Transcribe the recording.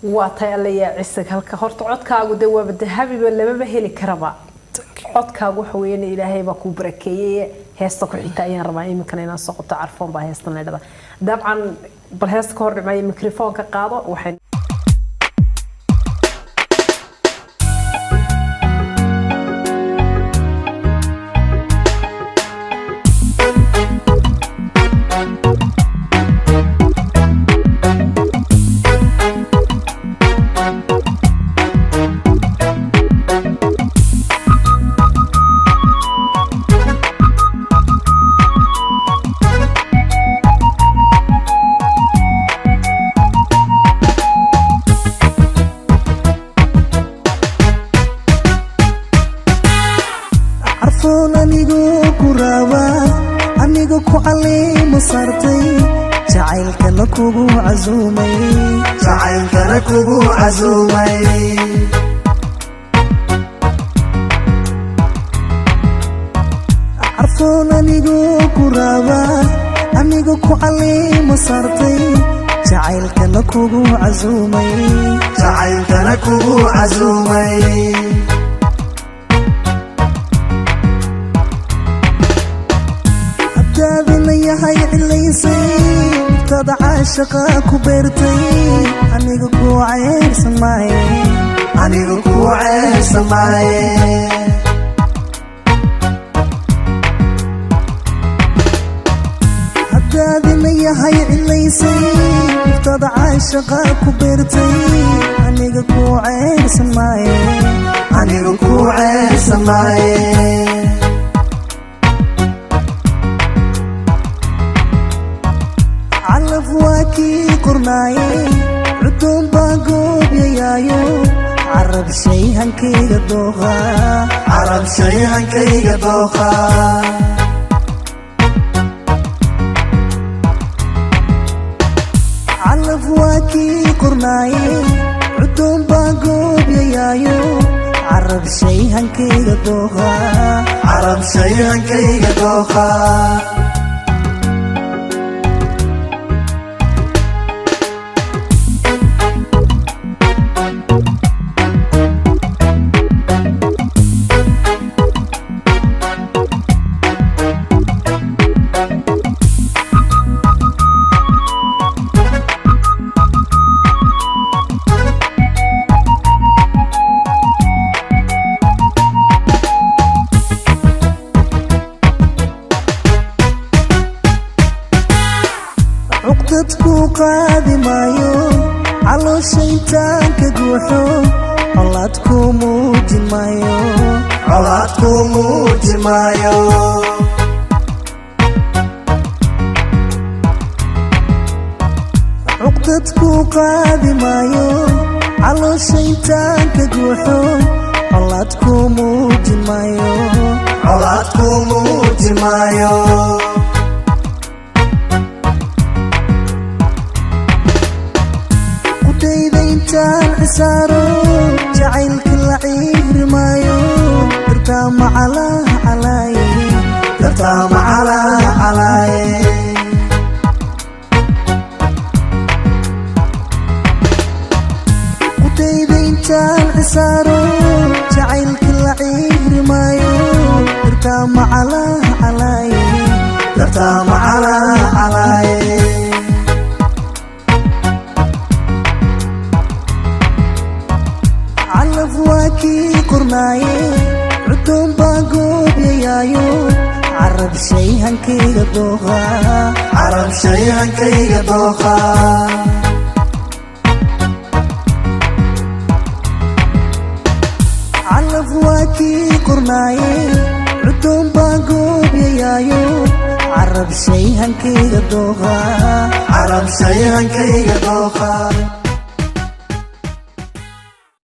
Waa tay, alla yaa cisig. Halka horta codkaagu dee waaba dahabiba, lamaba heli karaba. Codkaagu waxa weeyaan Ilaahay baa kuu barakeeyey. Heesta ku xigta ayaan rabaa iminkana inaan soo qabto. Carfoon baa heestan la dhada dabcan. Bal heesta ka hor dhimaya mikrofoonka qaado waxay. Carfoon, anigoo ku raaba, aniga ku caleema saartay, jacaylkana kugu casuumay, Jacaylkana kugu casuumay. Carfoon, anigoo ku raaba, aniga ku caleema saartay, jacaylkana kugu casuumay, Jacaylkana kugu casuumay. Haddaadina yahay cilaysay, naftada caashaqa ku beertay, aniga ku ceyrsan maaye. Anigu ku ceebsamaaye. Haddaadina yahay cilaysay, naftada caashaqa ku beertay, aniga ku ceyrsan maaye. Anigu ku ceebsamaaye. Calaf waa kii qornaaye, cudoon baa goobyayaayo, carab shayhankayga dooqa. Carab shayhankayga dooqa. Calaf waa kii qornaaye, cudoon baa goobyayaayo, carab shayhankayga dooqa. Carab shayhankayga dooqa. Cuqdad kuu qaadi maayo, caloosha intaan ka guuxo, colaad kuu muujin maayo. Colaad kuu muuji maayo. Cuqdad kuu qaadi maayo, caloosha intaan ka guuxo, colaad kuu muujin maayo. Colaad kuu muuji maayo. Qudhayda intaan cisaaro, jacaylka la ciiri maayo, dartaa macalaa calaaye. Dartaa macalaa calaaye. Qudhayda intaan cisaaro, jacaylka la ciiri maayo, dartaa macalaa calaaye. Dartaa macalaa calaaye. Calaf waa kii qornaaye, cudoon baa goobyayaayo, carab shayhankayga dooqa. Carab shayhankayga dooqa. Calaf waa kii qornaaye, cudoon baa goobyayaayo, carab shayhankayga dooqa. Carab shayhankayga dooqa.